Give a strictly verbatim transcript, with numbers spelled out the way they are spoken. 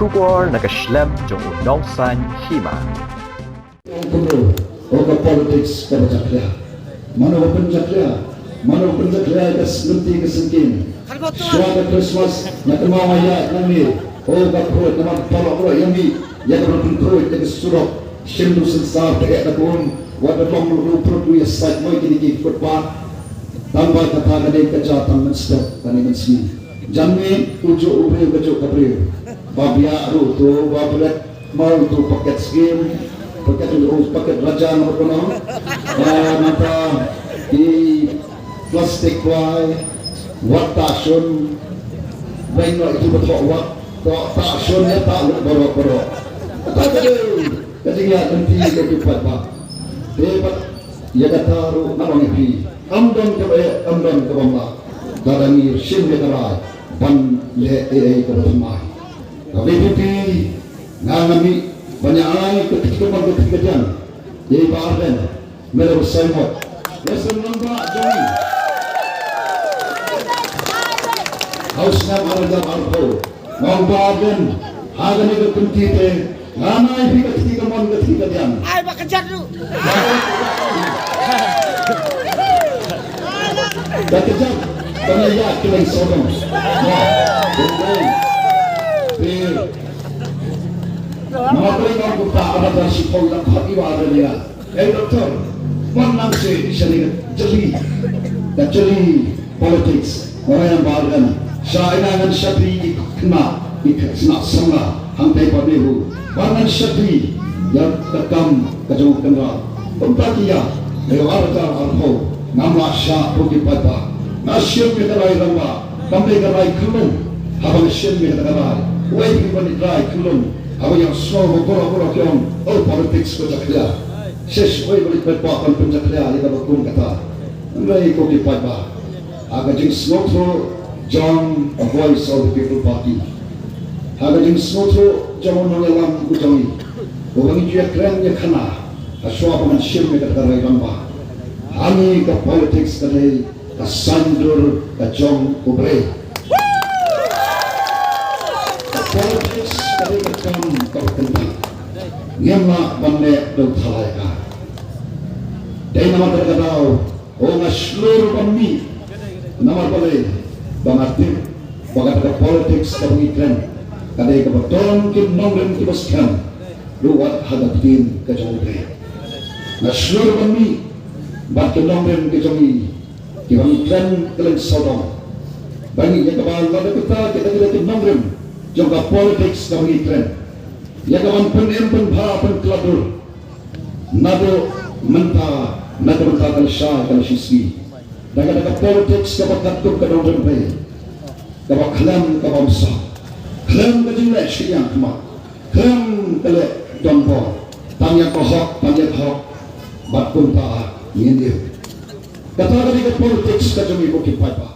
Khubor na ka shlem jong u Nongsaiñ Hima. Kumno, oh ka politics kaba jakhlia. Mano ba pynjakhlia, mano ba pynjakhlia ka lynti ka syngkien. Shuwa ka Christmas, nga kynmaw nga ïaid nangne, oh ka khroit namar baroh baroh ïa ngi, ïa kaba pynkhroit ïa ka surok, shim dusensar, te eh da ka um, wat da long ruh prut ruh ïa sait moi kine ki footpath. Tang ba kata ka dei ka jia tang mynstep, kane mynsngi. Janmiet u juh u briew ka juh ka briew. Ba biah ruh to, ba bret Mo tu paket skim, paket tu paket raja nomor kono. Ah, nata i plastik kwai, wat ta shun, beng no itu betok wat, to ta shun ya ta lut borok borok. Ta kadu, kadu ya kenti kadu pat ba. Te pat ya kata ru nalong ya pi. Am don kaba ya, am don kaba ma. Dada ni shim ya karai, ban le e e kaba thamai. Ka V P P, nga nga mih ban ïa ai ka kti kamon ka kti kadiang ïa i Bah Ardent, me la ba sai mot. Western Nongbah jong ngi. Hau snem ar hajar arphew. Nongbah Ardent, ha kane ka kynti te, nga ai phi ka kti kamon ka kti kadiang. Ai ba kjat ruh. Ka kjat, ka ïa kileng sodong. Ba, deng deng. Phi, Namar kane ngam kumta arata shiphew la khot i Bah Ardent ïa. Ei doktor, wan nang sha ine ka jali, ka jali politics. Wan ïa Bah Ardent. Sha ine ngan shakri i khynnah, i khynnah samla, hangtai pat NEHU. Wan ngan shakri ïa ka kam ka jong u kynrad. Kumta ki ïa, ïa arata arphew, ngam lah shah ko ki paidbah. Nga shim ïa ka rai rangbah, kam dei ka rai khyllung. Haba nga shim ïa kata ka rai, wei ki ban rai khyllung. Haba ïa sngew ba baroh baroh ki ong, oh, politics ko jakhlia. Shish, wei ban rai paidbah ban pynjakhlia ïa kaba kum kata. Hynrei ko ki paidbah, ha ka jingsngewthuh jong ka Voice of the People Party, ha ka jingsngewthuh jong u nongïalam u jong ngi, uba ngi ju ïakren ïakhana hashwa ba ngan shim ïa kata ka rai rangbah. Ha ngi ka politics ka dei ka saiñdur ka jong U Blei. Ka politics ka dei ka kam kaba kyntang. Ngim lah ban leh da u thala ïa ka. Dei namar kata ka daw, oh, nga shlur ban mih. Namar balei? Ba nga tip ba kata ka politics kaba ngi kren ka dei kaba don ki nongrim kiba skhem ruh wat ha ka ktien ka jong U Blei. Nga shlur ban mih bad ki nongrim ki jong ngi kiba ngi kren kylleng sawdong. Ba ngi ïa kaba lada kita kita kita ki nongrim jong ka politics kaba ngi kren, ïa kaban pynim pynbha pynkhlatur. Naduh mynta, naduh mynta ka lashai ka lashisngi. Da kata ka politics kaba katkum ka nongrim pei. Kaba khlem kaba msah. Khlem ka jingleh shiliang khmat. Khlem ka leh donbor. Tang ïa ka hok, tang ïa ka hok. Bad kumta ngin ïa. Kata ka dei ka politics ka jong ngi ko ki paidbah.